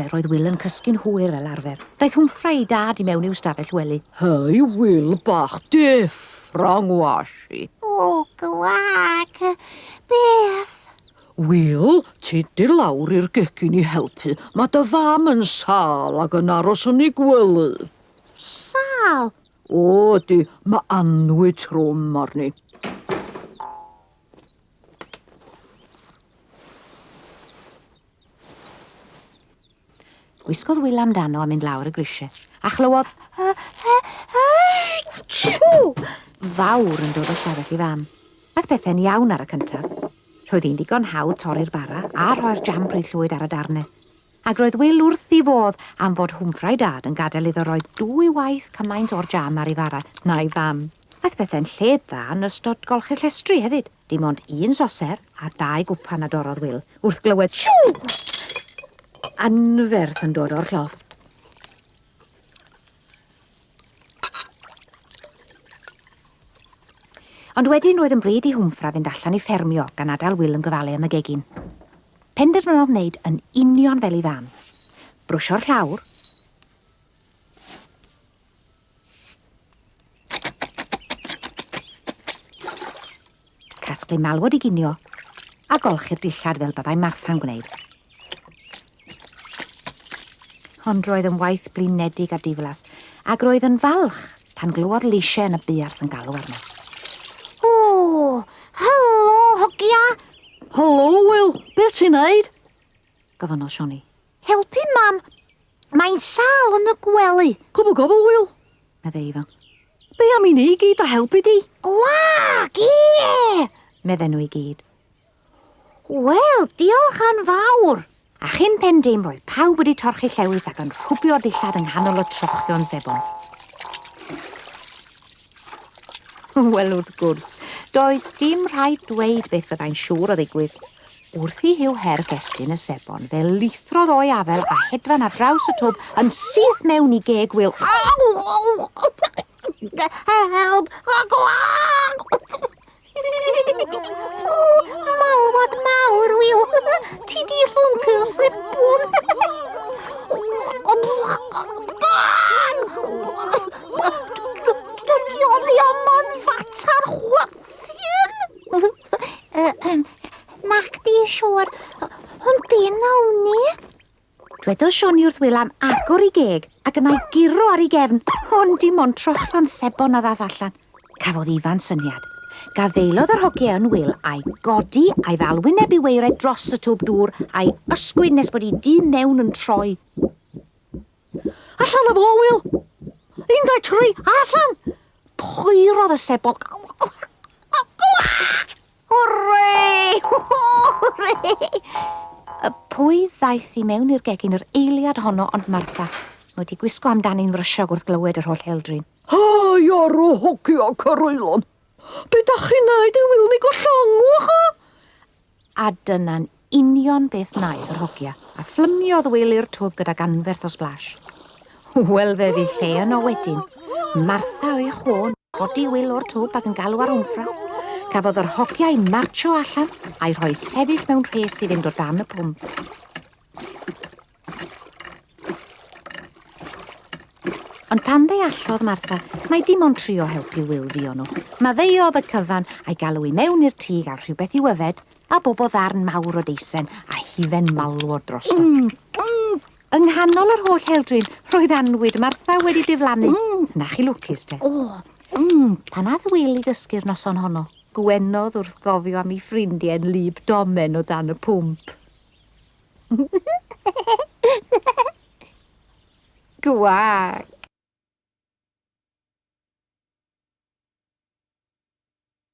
bore roedd Wil yn cysgu'n hwyr fel arfer. Daeth Hwmffra ei dad i mewn i'w stafell wely. Hei, Wil bach, deffra ngwash i. O, gwag, beth? Wil, tyd i lawr i'r gegin i helpu. Mae dy fam yn sâl ac yn aros yn ei gwely. Sâl? O, ydy, mae annwyd trwm arni. Gwisgodd Wil amdano a mynd lawr y grisiau, a chlywodd Achoo! fawr yn dod o stafell i fam. Aeth pethau'n iawn ar y cyntaf. Roedd hi'n ddigon hawdd torri'r bara a rhoi'r jam pryd llwyd ar y darnau. Ac roedd Wil wrth ei fodd am fod Hwmffrau dad yn gadael iddo roi dwy waith cymaint o'r jam ar ei fara na'i fam. Aeth pethau'n lled dda yn ystod golchi'r llestri hefyd. Dim ond un soser a dau gwpan a dorrodd Wil wrth glywed siw anferth yn dod o'r llofft. Ond wedyn roedd yn bryd i Hwmffra fynd allan i ffermio gan adael Wil yn gofalu am y gegin. Penderfynodd wneud yn union fel ei fam. Brwsio'r llawr, Casglu malwod i ginio a golchi'r dillad fel byddai Martha'n gwneud. Ond roedd yn waith blinedig a diflas, ac roedd yn falch pan glywodd leisiau yn y buarth yn galw arno. O, helo, hogia! Helo, Wil, beth ti'n neud? gofynnodd Sioni. Helpu Mam! Mae'n sâl yn y gwely. Gobl gobl, Wil, meddai Ifan. Be am i ni gyd a helpu di? Gwag, ie! Medden nhw i gyd. Wel, diolch yn fawr! A chyn pen dim roedd pawb wedi torchi llewys ac yn rhwbio dillad yng nghanol y trochion sebon. Wel, wrth gwrs, does dim rhaid dweud beth fyddai'n siŵr o ddigwydd. Wrth i Huw Herc estyn y sebon, fe lithrodd o'i afel a hedfan ar draws y twb yn syth mewn i geg Wil. Aw! Help! Gwag! Malwod mawr, Wil! Ti di llwncu'r sebon! Dydy o ddim yn fatar chwerthin! Nac di, siŵr. Ond be nawn ni? Dwedodd Sioni wrth Wil am agor ei geg ac yna'i guro ar ei gefn, ond dim ond trochion sebon a ddaeth allan. Cafodd Ifan syniad. Gafaelodd yr hogiau yn Wil a'i godi a'i ddal wyneb i waered dros y twb dŵr a'i ysgwyd nes bod ei du mewn yn troi. Allan â fo, Wil! Un, dau, tri, allan! Poerodd y sebon. Hwrê! Hwrê! Pwy ddaeth i mewn i'r gegin yr eiliad honno ond Martha, wedi gwisgo amdani'n frysiog wrth glywed yr holl heldrin. Hei ar y hogia creulon! Be dach chi'n neud i Wil ni gollongwch o? A dyna'n union beth wnaeth yr hogia, a phlymiodd Wil i'r twb gydag anferth o sblash. Wel, fe fu lle yno wedyn. Martha o'i chôn, codi Wil o'r twb ac yn galw ar Wmffra. Cafodd yr hogia eu martsio allan a'i rhoi sefyll mewn rhes i fynd o dan y pwmp. Ond pan ddeallodd Martha mai dim ond trio helpu Wil fuon nhw, maddeuodd y cyfan a'i galw i mewn i'r tŷ i gael rhywbeth i'w yfed, a bob o ddarn mawr o deisen a hufen malwod drosto. Yng nghanol yr holl heldrin, roedd annwyd Martha wedi diflannu. Na chi lwcus te. Pan ath Wil i gysgu'r noson honno, gwenodd wrth gofio am ei ffrindiau'n wlyb domen o dan y pwmp. Gwag!